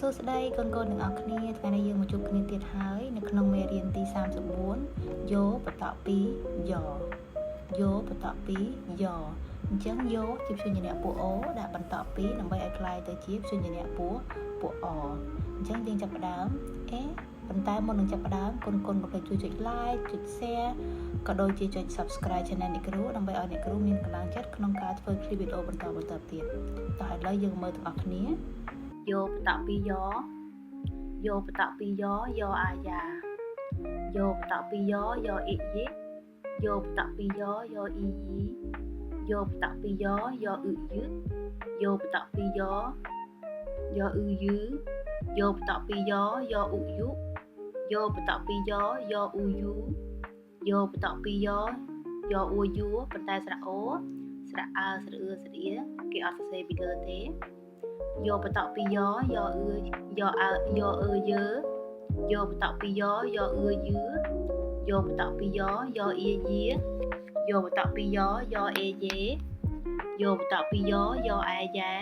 សួស្តីកូនកូនទាំងអស់គ្នាថ្ងៃនេះយើងមកជួបគ្នាទៀតហើយនៅក្នុងមេរៀនទី34យោបត2យោយោបត2យោអញ្ចឹងយោជាព្យញ្ជនៈពួកអូដាក់បន្ត2ដើម្បីឲ្យក្លាយទៅជាព្យញ្ជនៈពួកពួកអអញ្ចឹងយើងចាប់ផ្ដើមអេប៉ុន្តែមុននឹងចាប់ផ្ដើមកូនកូនកុំភ្លេចជួយចុច like ចុច share ក៏ដូចជាចុច subscribe channel អ្នកគ្រូដើម្បីឲ្យអ្នកគ្រូមានកម្លាំងចិត្តក្នុងការធ្វើ clip វីដេអូបន្តបន្តទៀតតោះឥឡូវយើងមើលទាំងអស់គ្នាយោបតពីយោយោបតពីយោយោអាយ៉ាយោបតពីយោយោអ៊ីយីយោបតពីយោយោអ៊ីយីយោបតពីយោយោអ៊ឺយឺយោបតពីយោយោអ៊ឺយឺយោបតពីយោយោអ៊ុយុយោបតពីយោយោអ៊ូយូយោបតពីយោយោអ៊ូយូប៉ុន្តែស្រៈអូស្រៈអើស្រៈអឺស្រៈអ៊ីគេអត់សរសេរពីលើទេយោបតពីយោយោអឺយោអើយោអឺយើយោបតពីយោយោអឺយឺយោបតពីយោយោអ៊ីយាយោបតពីយោយោអេយេយោបតពីយោយោអែយ៉ែ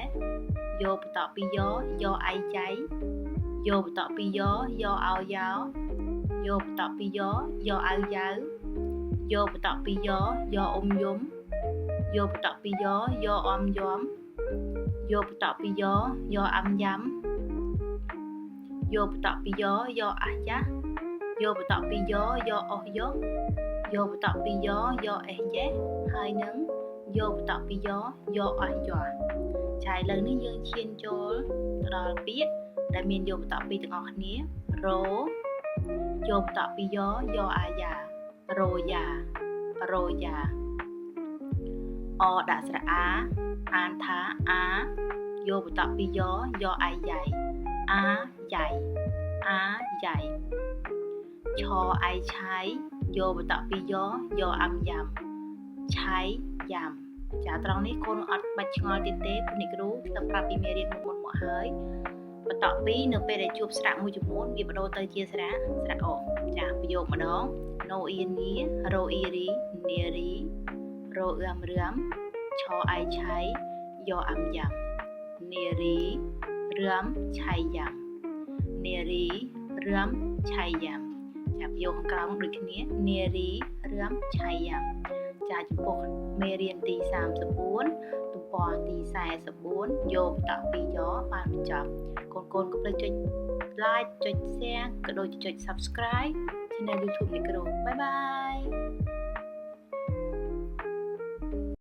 យោបតពីយោយោអៃចៃយោបតពីយោយោអោយ៉ោយោបតពីយោយោអៅយ៉ៅយោបតពីយោយោអ៊ុំយំយោបតពីយោយោអមយំយោបតពីយោយោអាំយ៉ាំយោបតពីយោយោអះយ៉ាយោបតពីយោយោអស់យោយោបតពីយោយោអេះយេហើយនឹងយោបតពីយោយោអស់យោចាឥឡូវនេះយើងឈានចូលទៅដល់ពាក្យដែលមានយោបតពីទាំងអស់គ្នារោយោបតពីយោយោអាយ៉ារោយ៉ារោយ៉ាអដាក់ស្រៈអាអានថាអាយោបតពីយោយោអាយ៉ៃអាយ៉ៃអាយ៉ៃឆអៃឆៃយោបតពីយោយោអាំយ៉ាំឆៃយ៉ាំចាត្រង់នេះកូនអត់បាច់ឆ្ងល់ទៀតទេព្រោះអ្នកគ្រូទៅប្រាប់ពីមេរៀនមុនមកហើយបតពីនៅពេលដែលជួបស្រៈមួយចំនួនវាបដូរទៅជាស្រៈស្រៈអូចាប្រយោគម្ដងណូអ៊ីនីរ៉ូអ៊ីរីនារីរ៉ូអឿមរឿមឆអៃឆៃយោអាំយ៉ាំនារីរឿមឆៃយ៉ាំនារីរឿមឆៃយ៉ាំចាប្រយោគខាងក្រោមដូចគ្នានារីរឿមឆៃយ៉ាំចាចំពោះមេរៀនទី34ទំព័រទី44យោបតពីយោបានបញ្ចប់កូនកូនកុំភ្លេចចុច like ចុច share ក៏ដូចជាចុច subscribe channel YouTube នេះគ្រូបាយបាយ។